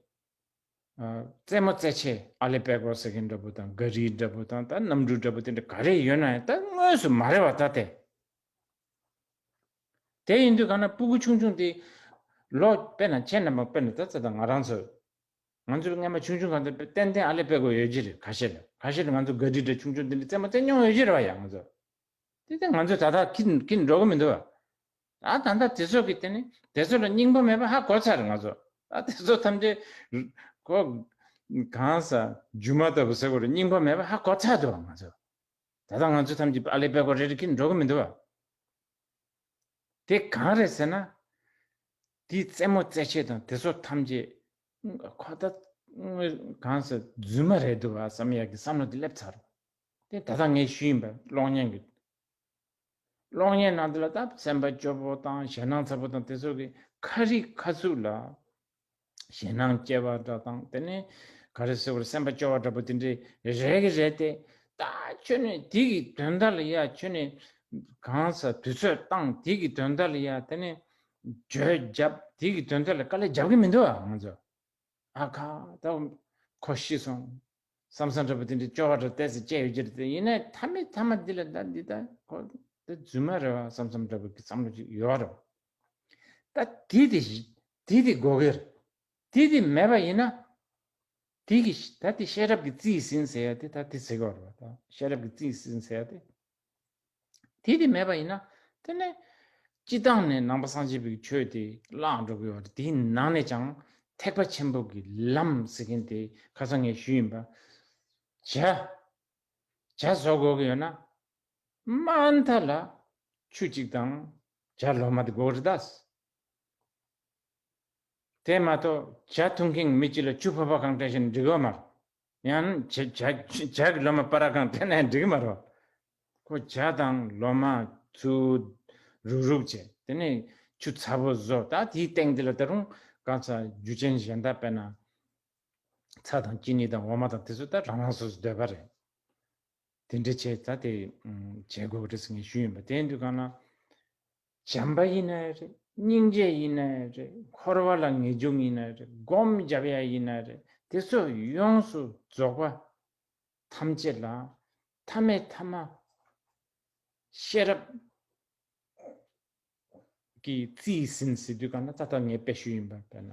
རྩེད་མོ་རྩེ་ཆས་ཨ་ལེ་པད་ཀོ་ཟེར་མཁན་འདྲ་པོ་དང་ག་རི་འདྲ་པོ་དང་ད་གནམ་གྲུ་འདྲ་པོ་དེ་འདྲ་ག་རེ་ཡོད་ན་ཡང་ད་དངོས་སུ་མ་རེད་བ་ད་དེ། དེ་ཡིན་དུས་གང་ན་སྤུ་གུ་ཆུང་ཆུང་དེ་ལོ་དཔེར་ན་ཁྱེད་རྣམ་པ་དཔེར་ན་ད་ཚ་དང་ང་རང་ཚོ་ང་ཚོ་སྔ་མ་ཆུང་ཆུང་གང་དུ་ཏན་ཏན་ཨ་ལེ་པད་ཀོ་ཡོད་ཀྱི་རེད། ཁ་ཤས་ལ་ཁ་ཤས་ལ་ང་ཚོ་ག་རི་འདྲ་ཆུང་ཆུང་དེ་འདྲ་རྩེད་མོ་རྩེ་མྱོང་ཡོད་ཀྱི་རེད་བ་ཡ་ང་ཚོ། དེ་ལྟར་ང་ཚོས་ད་ལྟ་ཁྱིམ་ཁྱིམ་འགྲོ་གི་མི་འདུག་བ། ད་ད་ལྟ་དེ་ཚོ་གི་དེ་ནི་དེ་ཚོ་ལ་སྙིང་པོ་མེད་པ་ཧ་གོ་ཚར་ང་ཚོ། ད་དེ་ཚོ་ཐམས་ཅད་ཁོ་གང་ས་སྒྱུ་མ་ལྟ་བུ་ཟེར་དགོས་རེད། སྙིང་པོ་མེད་པ་ཧ་གོ་ཚར་འདུག་བ་ང་ཚོ། ད་ལྟ་ང་ཚོ་ཐམས་ཅད་ཨ་ལེ་པད་ཀོ་རེ་རེ་ཁྱིམ་འགྲོ་གི་མི་འདུག་བ། དེ་གང་རེད་ཟེར་ན། དེའི་རྩེད་མོ་རྩེ་ཆས་དང་དེ་ཚོ་ཐམས་ཅད་ཁོ་ད་གང་ས་རྫུན་མ་རེད་འདུག་བ་བསམ་ཡག་གི་བསམ་བློ་དེ་སླེབས་ཚར། དེ་ད་ལྟ་ངས་ཞུས་ཡིན་པ་གློག་བརྙན་གྱི། གློག་བརྙན་ནང་དེ་ལ་ད་སེམས་པ་སྐྱོ་པོ་དང་ཞེད་སྣང་ཚ་པོ་དང་དེ་ཚོ་གི་ཁ་རིག་ཁ་ཚུགས་ལ་ཞེད་སྣང་སྐྱེ་བ་འདྲ་དང་དེ་ནས་ག་རེ་ཟེར་བར་སེམས་པ་སྐྱོ་བ་འདྲ་པོ་དེ་འདྲའི་རེད་གི་རེད་དེ། ད་ཁྱོད་ནས་དེ་གི་དོན་དག་ལ་ཡ་ཁྱོད་ནས་གང་ས་དུས་ཚོད་བཏང་དེ་གི་དོན་དག་ལ་ཡ་དེ་ནས་བརྗོད་རྒྱབ་དེ་གི་དོན་དག་ལ་དཀའ་ལས་རྒྱབ་གི་མི་འདུག་ཨ་ང་ཚོ། ཨ་ཁ་ད་ཁོ་ཤི་སོང་། བསམ་བསམ་འདྲ་པོ་དེ་འདྲའི་སྐྱོ་བ་འདྲ་ཏོག་ཙམ་སྐྱེ་ཡོད་ཀྱི་རེད་དེ། ཡིན་ནའི་མཐའ་མའི་མཐའ་མ་འདི་ལ་ད་འདི་ད་ཁོ་ད་རྫུན་མ་རེད་བ་བསམ་བསམ་འདྲ་པོ་གི་བསམ་བློ་ཅིག་ཡོད་རེད། ད་དེ་དེ་དེ་དེ་དགོས་ཀྱི་རེད། དེ་དེ་མེད་པ་ཡིན་ན་དེ་གི་ད་དེ་ཤེས་རབ་ཀྱི་རྩིས་ཟིན་ཟེར་ཡ་དེ་ད་དེ་ཟེར་གྱི་ཡོད་རེད་བ། ད་ཤེས་རབ་ཀྱི་རྩིས་ཟིན་ཟེར་ཡ་དེ། དེ་དེ་མེད་པ་ཡིན་ན་དེ་ནས་སྤྱི་བཏང་ནས་ནང་པ་སངས་རྒྱས་པའི་ཆོས་དེ་བརླག་འགྲོ་གི་ཡོད་རེད། དེའི་ནང་ནས་ཀྱང་ཐེག་པ་ཆེན་པོ་གི་ལམ་ཟེར་མཁན་དེ་ཁ་སང་ངས་ཞུས་ཡིན་པ། ཇ་ཇ་བཟོ་དགོས་ཀྱི་ཡོད་ན་དམའ་མཐའ་ལ་ཆུ་གཅིག་དང་ཇ་ལོ་མ་དེ་དགོས་རེད་ད། དེ་མ་གཏོགས་ཇ་འཐུང་མཁན་མི་གཅིག་ལ་ཆུ་ཕོར་པ་གང་སྤྲད་བཞིན་འགྲིག་གི་མ་རེད། ཡང་ཇ་ཇ་ཇ་གི་ལོ་མ་པ་ར་གང་སྤྲད་ན་ཡང་འགྲིག་གི་མ་རེད། ཁོ་ཇ་དང་ལོ་མ་ཚུར་རུག་རུག་བྱས་དེ་ནས་ཆུ་ཚ་པོ་བཟོ། ད་དེའི་སྟེང་དེ་ལ་ད་རུང་གང་ས་རྒྱུ་ཅན་གཞན་དག་དཔེར་ན་ཚྭ་དང་ཅི་ནི་དང་འོ་མ་དང་དེ་ཚོ་ད་རང་རང་སོ་སོའི་འདོད་པ་རེད། དེ་འདྲ་བྱས་ད་དེ་བྱེད་དགོས་རེད་ཟེར་ངས་ཞུས་ཡིན་པ། དེ་ཡིན་དུས་གང་ན། བྱམས་པ་ཡིན་ན་ཡང་རེད། སྙིང་རྗེ་ཡིན་ན་ཡང་རེད། འཁོར་བ་ལ་ངེས་འབྱུང་ཡིན་ན་ཡང་རེད། སྒོམ་རྒྱབ་ཡ་ཡིན་ན་ཡང་རེད། དེ་ཚོ་ཡོངས་སུ་རྫོགས་པ་ཐམས་ཅད་ལ་མཐའ་མའི་མཐའ་མ་ཤེས་རབ་ཀྱི་རྩིས་ཟིན་ཟེར་དུས་གང་ན་ད་ལྟ་ངས་དཔེ་ཞུས་ཡིན་པ་དཔེར་ན།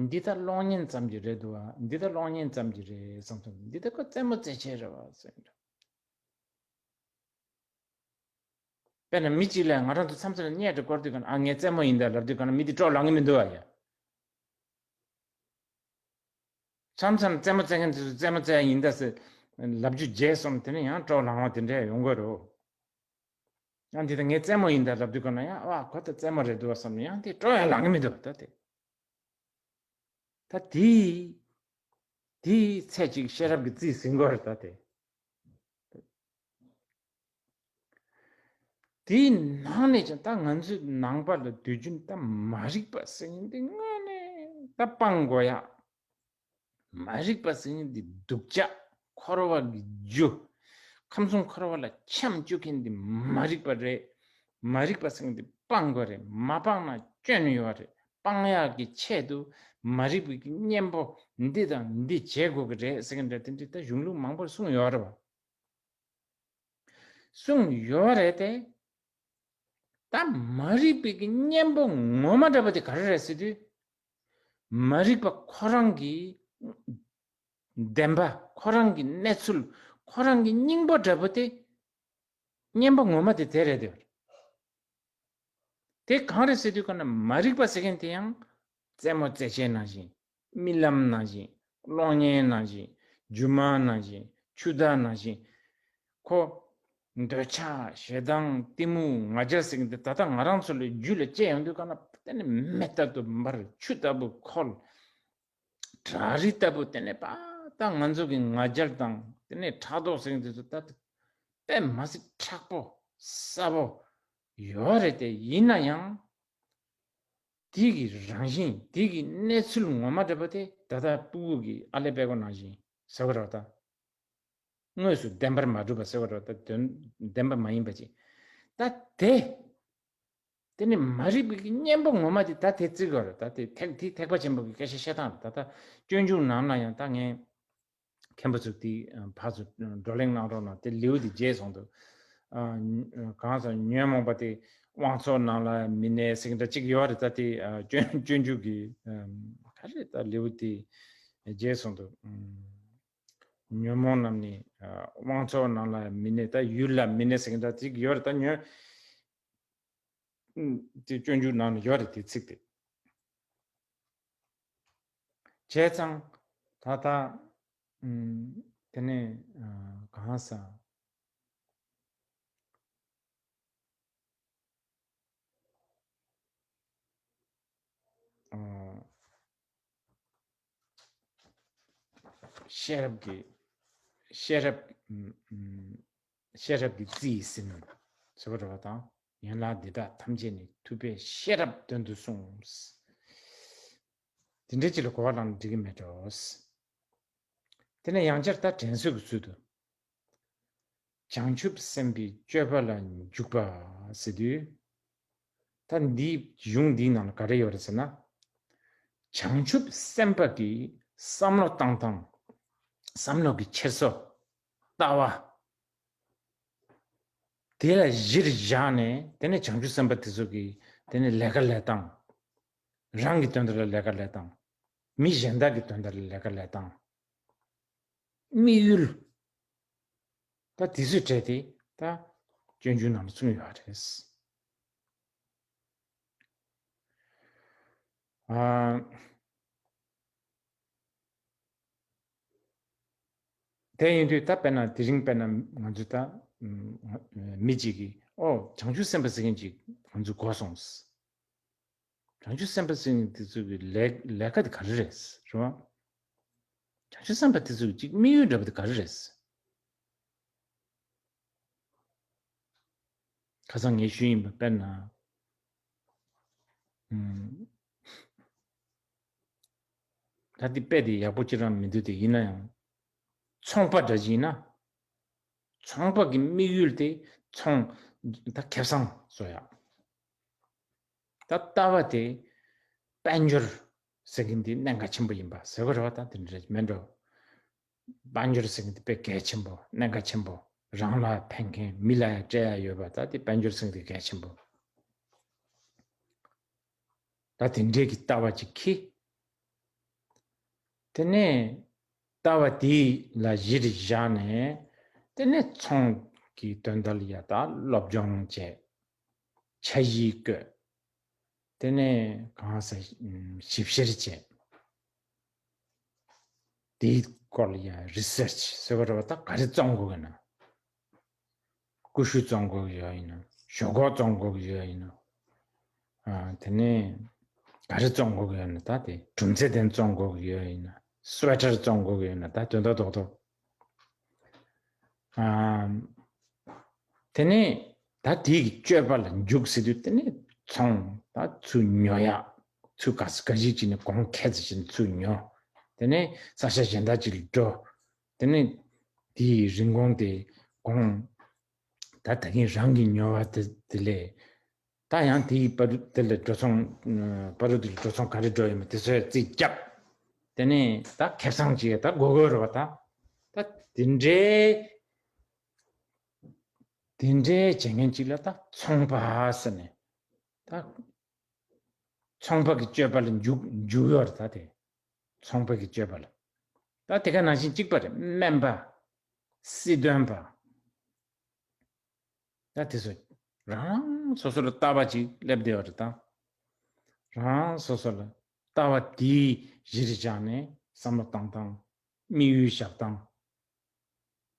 འདི་ད་གློག་བརྙན་ཙམ་གྱི་རེད་འདུག་བ། འདི་ད་གློག་བརྙན་ཙམ་གྱི་རེད་བསམ་སོང་། འདི་ད་ཁོ་རྩེད་མོ་རྩེ་ཆས་རེད་བ་ཟེར་འདྲ། དཔེར་ན་མི་གཅིག་ལ་ང་རང་ཚོ་མཚམས་མཚམས་ལ་བརྙས་འདྲ་བསྐོར་དུས་གང་ན། ཨ་ངས་རྩེད་མོ་ཡིན་ད་ལབ་དུས་གང་ན་མི་དེ་སྤྲོ་ལངས་གི་མི་འདུག་བ་ཡ། མཚམས་མཚམས་རྩེད་མོ་རྩེ་མཁན་དེ་ཚོ་རྩེད་མོ་རྩེ་ཡ་ཡིན་ད་ཟེར་ལབ་རྒྱུ་བརྗེད་སོང་། དེ་ནས་ཡང་སྤྲོ་བ་ལངས་པ་དེ་འདྲ་ཡོང་གི་རེད། ཡང་འདི་ལྟར་ངས་རྩེད་མོ་ཡིན་ད་ལབ་དུས་ག་ན་ཡང་ཨ་ཁོ་ད་རྩེད་མོ་རེད་འདུག་བསམ་ནས་ཡང་དེ་སྤྲོ་ཡང་ལངས་གི་མི་འདུག་ད་དེ། ད་དེ་དེ་ཚེ་གཅིག་ཤེས་རབ་ཀྱི་རྩིས་ཟིན་དགོས་རེད་ད་དེ། དེའི་ནང་ནས་ཀྱང་ད་ང་ཚོའི་ནང་པ་ལ་དུས་རྒྱུན་ད་མ་རིག་པ་ཟེར་མཁན་འདི་དངོས་གནས་ད་སྤང་དགོས་ཡ། མ་རིག་པ་ཟེར་མཁན་འདི་སྡུག་ཅག་འཁོར་བ་གི་རྒྱུ། ཁམས་གསུམ་འཁོར་བ་ལ་འཁྱམས་བཅུག་མཁན་འདི་མ་རིག་པ་རེད། མ་རིག་པ་ཟེར་མཁན་འདི་སྤང་དགོས་རེད། མ་སྤངས་ན་སྐྱོན་ཡོད་རེད། སྤང་ཡག་གི་ཆེད་དུ་མ་རིག་པའི་གི་གཉེན་པོ་འདི་དང་འདི་བྱེད་དགོས་ཀྱི་རེད་ཟེར་མཁན་འདྲ་དེ་འདྲ་ད་གཞུང་ལུགས་མང་པོར་གསུངས་ཡོད་རེད་བ། གསུངས་ཡོད་རེད་དེ། ད་མ་རིག་པའི་གི་གཉེན་པོ་ངོ་མ་འདྲ་པོ་དེ་ག་རེ་རེད་ཟེར་དུས། མ་རིག་པ་ཁོ་རང་གི་བདེན་པ་ཁོ་རང་གི་གནས་ཚུལ་ཁོ་རང་གི་སྙིང་པོ་འདྲ་པོ་དེ། གཉེན་པོ་ངོ་མ་དེ་དེ་རེད་དེ། དེ་གང་རེད་ཟེར་དུས་ག་ན་མ་རིག་པ་ཟེར་མཁན་དེ་ཡང་རྩེད་མོ་རྩེད་ཆས་ནང་བཞིན། རྨི་ལམ་ནང་བཞིན། གློག་བརྙན་ནང་བཞིན། སྒྱུ་མ་ནང་བཞིན། ཆུ་ཟླ་ནང་བཞིན། ཁོ། འདོད་ཆགས་ཞེ་སྡང་གཏི་མུག་ང་རྒྱལ་ཟེར་མཁན་དེ་ད་ལྟ་ང་རང་ཚོ་ལ་རྒྱུད་ལ་སྐྱེ་ཡོང་དུས་ག་ན་དེ་ནི་མེ་ལྟར་དུ་འབར། ཆུ་ལྟ་བུ་ཁོལ། བྲག་རི་ལྟ་བུ་དེ་ནས་པ་ད་ང་ཚོ་གི་ང་རྒྱལ་དང་དེ་ནས་ཕྲག་དོག་ཟེར་མཁན་དེ་ཚོ་ད་དཔེ་མ་སྲིད་མཁྲེགས་པོ་གསལ་པོ་ཡོད་རེད་དེ། ཡིན་ན་ཡང་དེ་གི་རང་བཞིན་དེ་གི་གནས་ཚུལ་ངོ་མ་འདྲ་པོ་དེ་ད་ལྟ་སྤུ་གུ་གི་ཨ་ལེ་པད་ཀོ་ནང་བཞིན་ཟེར་བ་རེད་ད། དངོས་སུ་བདེན་པར་མ་གྲུབ་པ་ཟེར་བ་རེད་ད། དོན་བདེན་པ་མ་ཡིན་པ་ཅིག་ད་དེ། དེ་ནི་མ་རིག་པའི་གཉེན་པོ་ངོ་མ་དེ་ད་དེ་བརྩི་དགོས་རེད་ད། དེ་ཐེག་དེ་ཐེག་པ་ཆེན་པོ་གི་སྐད་ཆ་བཤད་སྟངས་རེད་ད། ད་སྤྱོད་འཇུག་ནང་ལ་ཡང་ད་ངས་མཁན་པོ་ཚོ་དེ་ཕར་ཚུར་བགྲོ་གླེང་གནང་རོགས་གནང་། དེ་ལེའུ་དེ་བརྗེད་སོང་འདུག་གང་ཟེར་ཉོན་མོངས་པ་དེ་དབང་ཚོགས་ནང་ལ་མི་གནས་ཟེར་གྱི་འདྲ་གཅིག་ཡོད་རེད་ད། དེ་སྤྱོད་སྤྱོད་འཇུག་གི་ག་རེད་ད། ལེའུ་དེ་བརྗེད་སོང་འདུག་ཉོན་མོངས་རྣམས་ནི་དབང་ཚོགས་ནང་ལ་མི་གནས། ད་ཡུལ་ལ་མི་གནས་ཟེར་གྱི་འདྲ་གཅིག་ཡོད་རེད་ད། ཉོན། དེ་སྤྱོད་འཇུག་ནང་ལ་ཡོད་རེད་དེ་ཚིག་དེ། བྱས་ཙང་ད་ལྟ་དེ་ནས་གང་ཟག་ཤེས་རབ་ཀྱི་ཤེས་རབ་ཤེས་རབ་ཀྱི་རྩིས་ཟིན་ཟེར་བ་རེད་བ་དང་། ཡན་ལག་འདི་དག་ཐམས་ཅད་ནི་ཐུབ་པས་ཤེས་རབ་དོན་དུ་གསུངས། དེ་འདྲའི་ཅིག་ལ་གོ་བ་བླངས་ན་འགྲིག་གི་མེད་འགྲོ། དེ་ནས་ཡང་བསྐྱར་ད་དྲན་གསོ་གི་ཚུལ་དུ། བྱང་ཆུབ་སེམས་དཔའི་སྤྱོད་པ་ལ་འཇུག་པ་ཟེར་དུས། ད་འདིའི་གཞུང་འདིའི་ནང་ལ་ག་རེ་ཡོད་རེད་ཟེར་ན། བྱང་ཆུབ་སེམས་དཔའ་གི་བསམ་བློ་བཏང་སྟངས། བསམ་བློ་གི་འཁྱེར་སོ། ལྟ་བ། དེ་ལ་གཞིར་བཞག་ནས་དེ་ནས་བྱང་ཆུབ་སེམས་དཔའ་དེ་ཚོ་གི་དེ་ནས་ལས་ཀ་ལས་སྟངས། རང་གི་དོན་དག་ལ་ལས་ཀ་ལས་སྟངས། མི་གཞན་དག་གི་དོན་དག་ལ་ལས་ཀ་ལས་སྟངས། དམིགས་ཡུལ། ད་དེ་ཚོའི་གྲས་དེ་ད་སྤྱོད་འཇུག་ནང་ལ་གསུངས་ཡོད་རེད། ཨ། དེ་ཡིན་དུས་ད་དཔེར་ན་དེ་རིང་དཔེར་ན་ང་ཚོས་ད་མི་གཅིག་གིས་ཨོ་བྱང་ཆུབ་སེམས་དཔའ་ཟེར་མཁན་ཅིག་ང་ཚོས་གོ་སོང་། བྱང་ཆུབ་སེམས་དཔའ་ཟེར་མཁན་དེ་ཚོ་གི་ལས་ལས་ཀ་དེ་ག་རེ་རེད་རེད་བ། བྱང་ཆུབ་སེམས་དཔའ་དེ་ཚོ་གི་གཅིག་དམིགས་ཡུལ་འདྲ་པོ་དེ་ག་རེ་རེད། ཁ་སང་ངས་ཞུས་ཡིན་པ་དཔེར་ན། ད་དེ་དཔེ་དེ་ཡག་པོ་ཅི་རང་མི་འདུག་དེ་ཡིན་ན་ཡང་། ཚོང་པ་འདྲ་ཅིག་ཡིན་ན། ཚོང་པ་གི་དམིགས་ཡུལ་དེ་ཚོང་ད་ཁེ་བཟང་བཟོ་ཡག་ད་ལྟ་བ་དེ་དཔལ་འབྱོར་ཟེར་གྱིན་དེ་གནད་འགག་ཆེན་པོ་ཡིན་པ་ཟེར་དགོས་རེད་བ། ད་དེ་འདྲ་མེད་འགྲོ། དཔལ་འབྱོར་ཟེར་གྱིན་དེ་དཔེ་གལ་ཆེན་པོ་གནད་འགག་ཆེན་པོ། རང་ལ་ཕན་མཁན་མི་ལ་ཡང་སྤྲད་ཡ་ཡོད་པ། ད་དེ་དཔལ་འབྱོར་ཟེར་གྱིན་དེ་གལ་ཆེན་པོ། ད་དེ་འདྲའི་གི་ལྟ་བ་ཅིག་འཁྱེར། དེ་ནས་ལྟ་བ་དེ་ལ་གཞིར་བཞག་ནས་དེ་ནས་ཚོང་གི་དོན་དག་ལ་ཡ་ད་སློབ་སྦྱོང་བྱས། འཆར་གཞི་བཀོད། དེ་ནས་གང་ཟག་ཞིབ་བཤེར་བྱས། དེའི་སྐོར་ལ་ཡང་research་ཟེར་བ་རེད་བ། ད་ག་རེ་བཙོང་དགོས་ཀྱི་ན། ཀུ་ཤུ་བཙོང་དགོས་ཀྱི་ཡོད་ཡིན་ན། ཞོག་ཁོག་བཙོང་དགོས་ཀྱི་ཡོད་ཡིན་ན། ཨ་དེ་ནས་ག་རེ་བཙོང་དགོས་ཀྱི་ཡོད་ན། ད་དེ་གྲུམ་ཚད་ལྡན་བཙོང་དགོས་ཀྱི་ཡོད་ཡིན་ན། sweater་བཙོང་དགོས་ཀྱི་ཡོད་ན། ད་དོན་དག་རྡོག་རྡོག་ཨ་དེ་ནས་ད་དེའི་གི་སྤྱོད་པ་ལ་འཇུག་ཟེར་དུས། དེ་ནས་ཚོང་ད་ཚུར་ཉོ་ཡག་ཚུར་ག་ས་ག་ཞིག་ཅིག་ནས་གོང་ཁེ་ཙམ་ཞིག་ནས་ཚུར་ཉོ། དེ་ནས་ས་ཆ་གཞན་དག་ཅིག་ལ་འགྲོ། དེ་ནས་དེའི་རིན་གོང་དེ་གོང་ད་ད་གིན་རང་གིས་ཉོ་བ་དེ་དེ་ལས་ད་ཡང་དེའི་བར་དུ་དེ་ལས་འགྲོ་སོང་། བར་དུ་དེ་ལས་འགྲོ་སོང་ག་རེ་འགྲོ་ཡོད་མེད་དེ་ཚོ་རྩིས་བརྒྱབ། དེ་ནས་ད་ཁེ་བཟང་ཅིག་ད་དགོས་དགོས་རེད་བ། ད་ད་དེ་འདྲའི་དེ་འདྲའི་བྱེད་མཁན་ཅིག་ལ་ད་ཚོང་པ་ཟེར་ནས། ད་ཚོང་པ་གི་སྤྱོད་པ་ལ་འཇུག་འཇུག་ཡོད་རེད། ད་དེ་ཚོང་པ་གི་སྤྱོད་པ་ལ། ད་དེ་ག་ནང་བཞིན་གཅིག་པ་རེད། སྨན་པ། སྲིད་དོན་པ། ད་དེ་ཚོ་རང་རང་སོ་སོ་ལ་ལྟ་བ་ཅིག་སླེབས་བསྡད་ཡོད་རེད། ད་རང་རང་སོ་སོ་ལ་ལྟ་བ་དེའི་གཞིར་བཞག་ནས་བསམ་བློ་བཏང་སྟངས། དམིགས་ཡུལ་བཞག་སྟངས།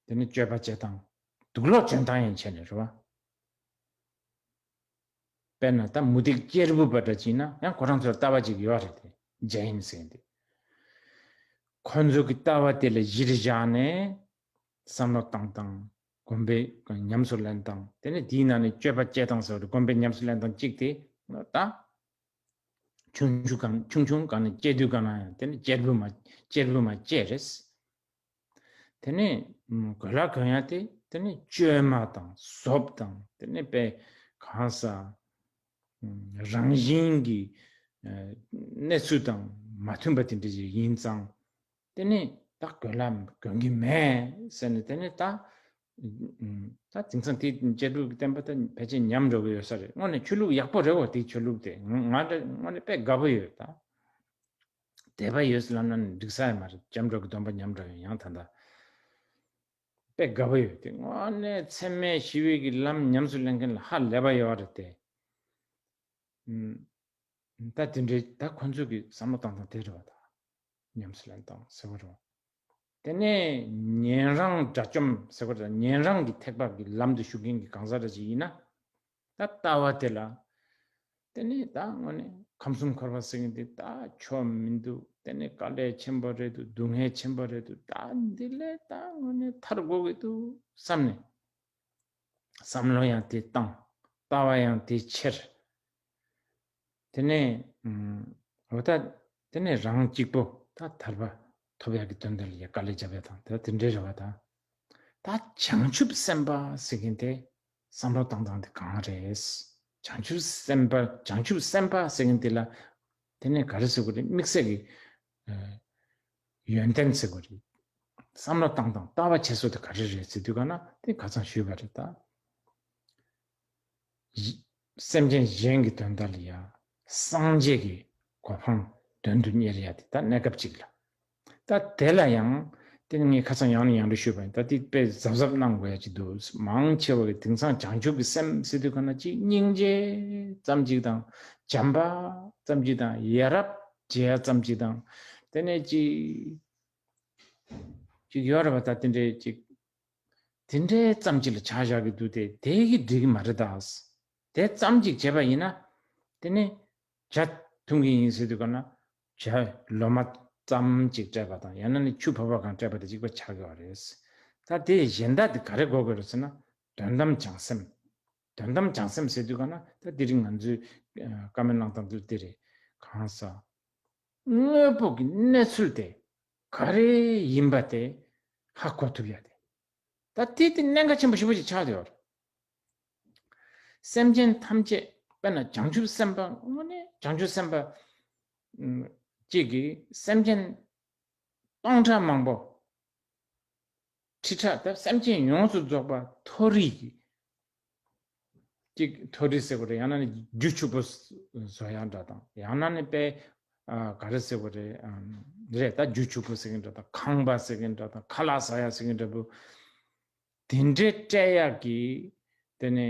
དེ་ནས་སྤྱོད་པ་བྱེད་སྟངས། དུག་ལོག་འཇོན་ཐང་ཡང་བྱས་ནས་རེད་བ། དཔེར་ན་ད་མུ་སྟེགས་གཅེར་བུ་པ་འདྲ་ཅིག་ན་ཡང་ཁོ་རང་ཚོར་ལྟ་བ་ཅིག་ཡོད་རེད་དེ། ཇེན་ཟེར་དེ། ཁོ་ཚོ་གི་ལྟ་བ་དེ་ལ་གཞིར་བཞག་ནས་བསམ་བློ་བཏང་སྟངས། གོམས་པའི་ཉམས་སུ་ལེན་སྟངས། དེ་ནས་དེའི་ནང་ནས་སྤྱོད་པ་སྐྱེལ་སྟངས་ཟེར་བ་རེད། གོམས་པའི་ཉམས་སུ་ལེན་སྟངས་གཅིག་དེ་ད། ཆུང་ཆུང་གང་ཆུང་ཆུང་གང་ནས་སྐྱེས་དུས་གང་ན་ཡང་དེ་ནི་གཅེར་བུ་མ་གཅེར་བུ་མ་སྐྱེས་རེད། དེ་ནས་གོས་ལག་གོན་ཡ་དེ་དེ་ནི་བཅོས་མ་དང་བཟོ་བ་དང་། དེ་ནི་དཔེ་གང་ས་རང་བཞིན་གྱི་གནས་ཚུལ་དང་མ་མཐུན་པ་དེ་འདྲ་ཞིག་ཡིན་ཙང་། དེ་ནས་ད་གོས་ལག་གོན་གྱི་མེད་ཟེར་ནས། དེ་ནས་ད་ད་དེང་སང་དེ་གཅེར་བུ་གི་བསྟན་པ་ད་ཕལ་ཆེར་ཉམས་འགྲོ་གི་ཡོད་ས་རེད། དངོས་གནས་ཆོས་ལུགས་ཡག་པོ་རེད་བ། དེ་ཆོས་ལུགས་དེ་ང་ང་འདྲ་དངོས་གནས་དཔེ་དགའ་པོ་ཡོད། ད་དད་པ་ཡོད་ལབ་ན་འགྲིག་ས་ཡང་མ་རེད། སྐྱབས་འགྲོ་གི་སྡོམ་པ་ཉམས་འགྲོ་ཡང་ཡང་ད་ད་དཔེ་དགའ་པོ་ཡོད། དེ་དངོས་གནས་འཚེ་མེད་ཞི་བའི་གི་ལམ་ཉམས་སུ་ལེན་མཁན་ལ་ཧ་ལས་པ་ཡོད་རེད་དེ། ད་དེ་འདྲའི་ད་ཁོ་ཚོ་གི་བསམ་བློ་བཏང་སྟངས་དེ་རེད་བ། ད་ཉམས་སུ་ལེན་སྟངས་ཟེར་བ་རེད་བ། དེ་ནས་ཉན་རང་དགྲ་བཅོམ་ཟེར་བ་རེད། ཉན་རང་གི་ཐེག་པ་གི་ལམ་དུ་ཞུགས་མཁན་གྱི་གང་ཟག་འདྲ་ཅིག་ཡིན་ན། ད་ལྟ་བ་དེ་ལ་དེ་ནས་ད་དངོས་གནས་ཁམས་གསུམ་འཁོར་བ་ཟེར་མཁན་དེ་ད་ཆོག་མི་འདུག་དེ་ནས་དཀའ་ལས་ཆེན་པོ་རེད་འདུག་སྡུག་བསྔལ་ཆེན་པོ་རེད་འདུག་ད་འདི་ལས་ད་དངོས་གནས་ཐར་དགོས་ཀྱི་འདུག་བསམ་ནས། བསམ་བློ་ཡང་དེ་བཏང་། ལྟ་བ་ཡང་དེ་འཁྱེར། དེ་ནས་ཨམ་འོ་ད་དེ་ནས་རང་གཅིག་པོ་ད་ཐར་པ་ཐོབ་ཡག་གི་དོན་དག་ལ་ཡ་དཀའ་ལས་རྒྱབ་ཡག་དང་ད་དེ་འདྲའི་རེ་བ་དང་། ད་བྱང་ཆུབ་སེམས་དཔའ་ཟེར་མཁན་དེ་བསམ་བློ་བཏང་སྟངས་དེ་གང་རེད། བྱང་ཆུབ་སེམས་དཔའ་བྱང་ཆུབ་སེམས་དཔའ་ཟེར་མཁན་དེ་ལ་དེ་ནས་ག་རེ་ཟེར་དགོས་རེད། དམིགས་བསལ་གྱི་ཨ་ཡོན་ཏན་ཟེར་དགོས་རེད། བསམ་བློ་བཏང་སྟངས་ལྟ་བ་འཁྱེར་སོ་དེ་ག་རེ་རེད་ཟེར་དུས་ག་ན་དེ་ཁ་སང་ཞུས་པ་རེད། ད་སེམས་ཅན་གཞན་གྱི་དོན་དག་ལ་ཡ་སངས་རྒྱས་ཀྱི་གོ་འཕང་དོན་དུ་གཉེར་ཡ་དེ་ད་གནས་སྐབས་གཅིག་ལ། ད་དེ་ལ་ཡང་དེ་ནི་ངས་ཁ་སང་ཡང་ནས་ཡང་དུ་ཞུས་པ་ཡིན། ད་དེ་དཔེ་གཟབ་གཟབ་གནང་དགོས་ཡ་ཅིག་འདུག་མང་ཆེ་བ་གི་དེང་སང་བྱང་ཆུབ་ཀྱི་སེམས་ཟེར་དུས་ག་ན་ཅིག་སྙིང་རྗེ་ཙམ་ཅིག་དང་། བྱམས་པ་ཙམ་ཅིག་དང་། ཡ་རབས་བྱེད་ཡ་ཙམ་ཅིག་དང་། དེ་ནས་ཅིག་ཅིག་ཡོད་རེད་བ། ད་དེ་འདྲའི་ཅིག་དེ་འདྲའི་ཙམ་ཅིག་ལ་ཆ་བཞག་གི་འདུག་སྟེ། དེ་གི་འགྲིག་གི་མ་རེད་ད། དེ་ཙམ་ཅིག་བྱས་པ་ཡིན་ན་དེ་ནི་ཇ་འཐུང་གི་ཡིན་ཟེར་དུས་ག་ན་ཇ་ལོ་མ་ཙམ་ཅིག་སྤྲད་པ་དང་། ཡང་ན་ནི་ཆུ་ཕོར་པ་གང་སྤྲད་པ་དེ་གཅིག་པ་ཆགས་ཀྱི་ཡོད་རེད། ད་དེ་གཞན་དག་དེ་ག་རེ་དགོས་དགོས་རེད་ཟེར་ན། དོན་དམ་བྱང་སེམས། དོན་དམ་བྱང་སེམས་ཟེར་དུས་ག་ན་ད་དེ་རིང་ང་ཚོས་ཨ་བཀའ་མོལ་གནང་སྟངས་དེ་དེ་རེད། གང་ཟག་དངོས་པོ་གི་གནས་ཚུལ་དེ་ག་རེ་ཡིན་པ་དེ་ཧ་གོ་ཐུབ་ཡ་དེ། ད་དེ་དེ་གནད་འགག་ཆེན་པོ་ཞེ་པོ་ཅིག་ཆགས་བསྡད་ཡོད་རེད། སེམས་ཅན་ཐམས་ཅད་དཔེར་ན་བྱང་ཆུབ་སེམས་དཔའ་དངོས་གནས་བྱང་ཆུབ་སེམས་དཔའ་ཨམ་གཅིག་གིས་སེམས་ཅན་སྟོང་ཕྲག་མང་པོ་ཁྲི་ཕྲག་ད་སེམས་ཅན་ཡོངས་སུ་རྫོགས་པ་མཐོ་རིས་ཀྱི་གཅིག་མཐོ་རིས་ཟེར་དགོས་རེད། ཡང་ན་ནི་རྒྱུ་ཕྱུག་པོ་བཟོ་ཡག་འདྲ་དང་། ཡང་ན་ནི་དཔེ་ཨ་ག་རེ་ཟེར་དགོས་རེད། ཨམ་རེད། ད་རྒྱུ་ཕྱུག་པོ་ཟེར་མཁན་འདྲ་དང་། ཁང་པ་ཟེར་མཁན་འདྲ་དང་། ཁ་ལག་ཟ་ཡག་ཟེར་མཁན་འདྲ་པོ་དེ་འདྲའི་སྤྲད་ཡག་གི་དེ་ནས་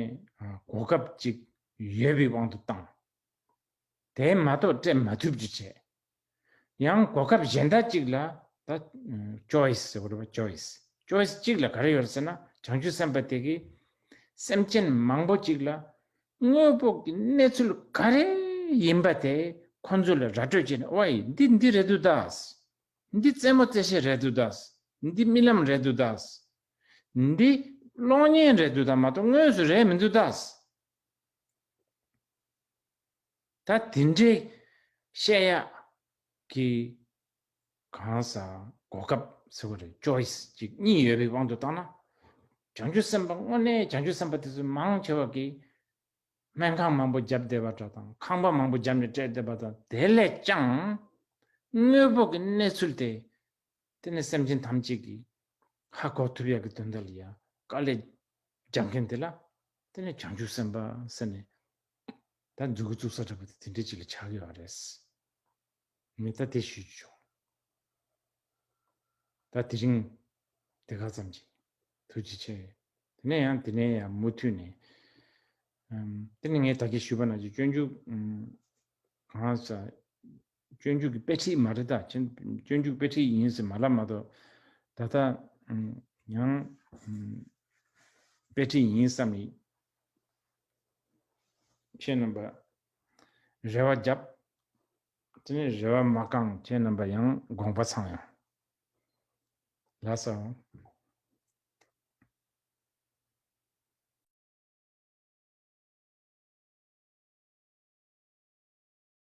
ཨ་གོ་སྐབས་ཅིག་ཡོད་པའི་དབང་དུ་བཏང་། དེ་མ་གཏོགས་སྤྲད་མ་ཐུབ་རྒྱུ་བྱས། ཡང་གོ་སྐབས་གཞན་དག་ཅིག་ལ་ ད་choice་ཟེར་བ་རེད་པ། choice choice་གཅིག་ལ་ག་རེ་ཡོད་ཟེར་ན། བྱང་ཆུབ་སེམས་དཔའ་དེ་གིས་སེམས་ཅན་མང་པོ་ཅིག་ལ་དངོས་པོ་གི་གནས་ཚུལ་ག་རེ་ཡིན་པ་དེ་ཁོ་ཚོ་ལ་ར་སྤྲོད་བྱས་ནས། ཨོའི། འདི་འདི་རེད་འདུག་ད། འདི་རྩེད་མོ་རྩེ་བྱེད་རེད་འདུག་ད། འདི་རྨི་ལམ་རེད་འདུག་ད། འདི་གློག་བརྙན་རེད་འདུག་ད། མ་གཏོགས་དངོས་སུ་རེད་མི་འདུག་ད། ད་དེ་འདྲའི་བཤད་ཡག་གི་གང་ཟག་གོ་སྐབས་ཟེར་བ་རེད། choice་གཅིག་གཉིས་ཡོད་པའི་དབང་དུ་བཏང་ན། བྱང་ཆུབ་སེམས་དཔའ་དངོས་གནས་བྱང་ཆུབ་སེམས་དཔའ་དེ་ཚོ་མང་ཆེ་བ་གིས་སྨན་ཁང་མང་པོ་བརྒྱབ་བསྡད་པ་འདྲ་དང་། ཁང་པ་མང་པོ་བརྒྱབ་ནས་སྤྲད་བསྡད་པ་དང་། དེ་ལས་ཀྱང་དངོས་པོ་གི་གནས་ཚུལ་དེ། དེ་ནས་སེམས་ཅན་ཐམས་ཅད་ཀྱིས་ཧ་གོ་ཐུབ་ཡག་གི་དོན་དག་ལ་ཡ་དཀའ་ལས་རྒྱག་མཁན་དེ་ལ། དེ་ནས་བྱང་ཆུབ་སེམས་དཔའ་ཟེར་ནས་ད་མཛུབ་གུ་བཙུགས་ས་འདྲ་པོ་དེ་དེ་འདྲ་ཅིག་ལ་ཆགས་ཡོད་རེད། ངས་ད་དེ་ཞུ་རྒྱུ་བྱུང་། ད་དེ་རིང་དེ་ག་ཙམ་གྱིས་ཐུགས་རྗེ་ཆེ། དེ་ནས་ཡང་དེ་ནས་ཡང་མུ་མཐུད་ནས། ཨམ། དེ་ནས་ངས་ད་གིན་ཞུས་པ་ནང་བཞིན་སྤྱོད་འཇུག་ཨམ། གང་ཟག་སྤྱོད་འཇུག་གི་དཔེ་ཁྲིད་མ་རེད་ད། ཁྱེད་སྤྱོད་འཇུག་དཔེ་ཁྲིད་ཡིན་ཟེར་མ་ལབ་མ་གཏོགས། ད་ལྟ་ཨམ། ཡང་ཨམ། དཔེ་ཁྲིད་ཡིན་བསམ་ནས་ཁྱེད་རྣམ་པ་རེ་བ་བརྒྱབ། དེ་ནས་རེ་བ་མ་བསྐངས། ཁྱེད་རྣམ་པ་ཡང་དགོངས་པ་ཚང་ཡང་། ལགས་སོ།